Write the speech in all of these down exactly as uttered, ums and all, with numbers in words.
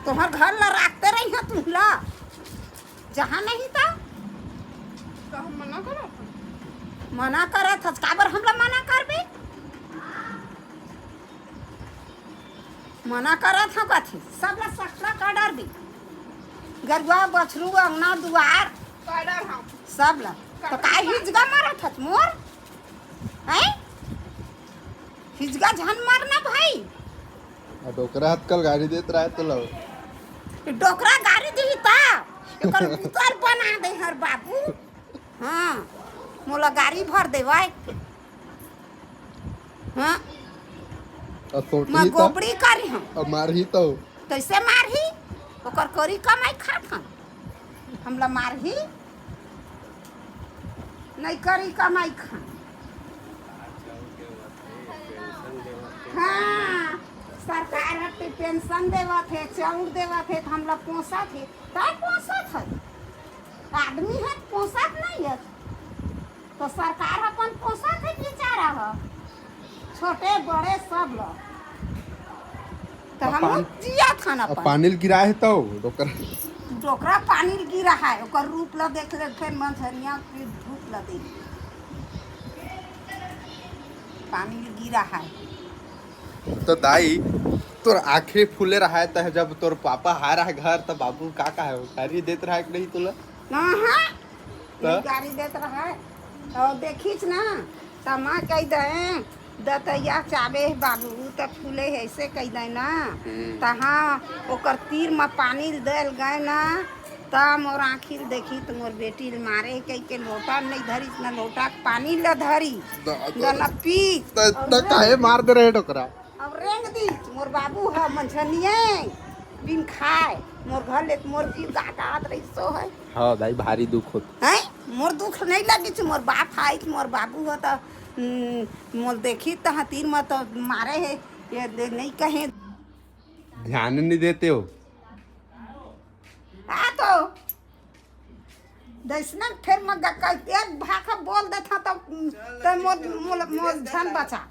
तोहर घर ला राखते रही है तुमला, जहाँ नहीं था। तो हम मना करत हन। मना करत हस, काबर हमला मना करबे? मना करत हव कथे, सब ला सकरा कर डरबे। गरुआ, बछरू, अंगना, दुआर, कर डर हम। सब ला। तो का हिजगा मारत हस मोर? हैं? हिजगा झन मारना भाई। आ डोकरा हतकल गाड़ी देत रहे तो लो। डोकरा गाड़ी दी ता, एकर उतर बना दे हर बाबू। हाँ, मोला गाड़ी भर देवाय। हाँ, आ सोटही मैं ता? गोबड़ी करी हम। अब मारही तो? कैसे मारही? ओकर करी कमाई खात हम। हमला मारही? नहीं करी कमाई खा। हाँ, सरकार ह पे-, पेंशन देवत हे, चाउर देवत हे, त हमला पोसत हे। तब पोसत हे। आदमी हे, पोसत नहीं हे। तो सरकार अपन पोसत हे बेचारा ह। छोटे बड़े सब लोग। तो अब हम पान-, जियत हन अब अपन। पानी ल गिराए हे तो डोकरा। डोकरा पानी ल गिरा है, ओकर रूप ल देख ले, फेर मंझनिया के धूप ल देख। पानी ल गिरा है। तो दाई, तोर आँखें फूले रहा है, त जब तोर पापा आ रहा है घर, त बाबू का कहा है, गारी देत रहा है कि नहीं तोला? हाँ, हाँ। त? नहीं गारी देत रहा है। तो देखिस ना, त माँ कह दे, "दतैया चाबे हे बाबू, त फूले हे," ऐसे कह दे ना। हम्म। त हाँ, ओकर तीर म पानी ल देल गए ना, त मोर आँखी ल देखी त मोर बेटी ल मारे कह के लोटा नहीं धरिस, न लोटा के पानी ल धरिस, त, त, न, न पीस। त, त काहे मार दे रहे डोकरा? अब रेंग दी, मोर बाबू ह मंझनिये बिन खाए, मोर घर ले मोर जीव गातात रहिसो है। हाँ दाई, भारी दुख होत। हैं? मोर दुख नहीं लगिस, मोर बाप आइस, मोर बाबू ह त, हम्म, मोर देखी त हतीर म त मारे हे, ये दे नहीं कहे। ध्यान नहीं देते हो। आ तो, दैसना फेर म ग-, ग-, एक भाखा बोल देथा त, त मोर, मोर, मोर झन बचा।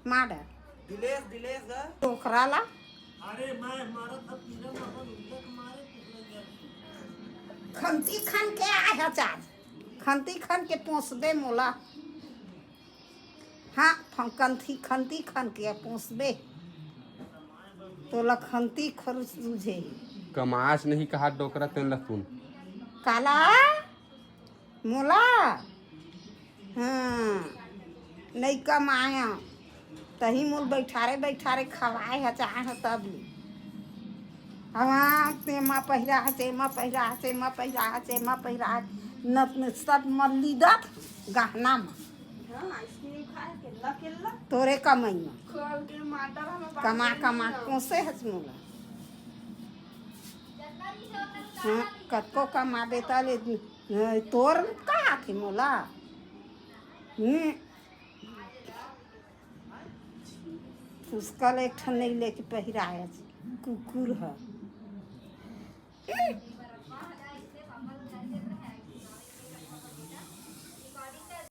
मार। दिलेश, दिलेश गा। ओकरा ला। अरे, मैं मारत था, पीला मारत, उल्लक मारे, कुछ नहीं जाने। खंती खन के आए ह चार। खंती खन के पोसबे मोला। हाँ, फं-, खंती, खंती खन के पोसबे। तोला खंती खरुस सूझे। कमास नहीं कहा डोकरा तेन ला सुन। काला? मोला? हाँ, नहीं कमाया, तही मोल बैठारे बैठारे खवाए ह चाह तब ले। हवा तेमा पहिरा ह, तेमा पहिरा ह, तेमा पहिरा ह, तेमा पहिरा ह, न, न, सब मल्ली दत गहना म। हाँ, आइसक्रीम खाए के ला के ला। तोरे कमाई म। खोल के माटर हम कमा, बाजार कमा, में कोसे हस मोला। हाँ, कतको कमाबे त ले, अ, तोर का आथे मोला? हम्म। उसका ले एक ठन नहीं लेके पहिराए कुकुर ह।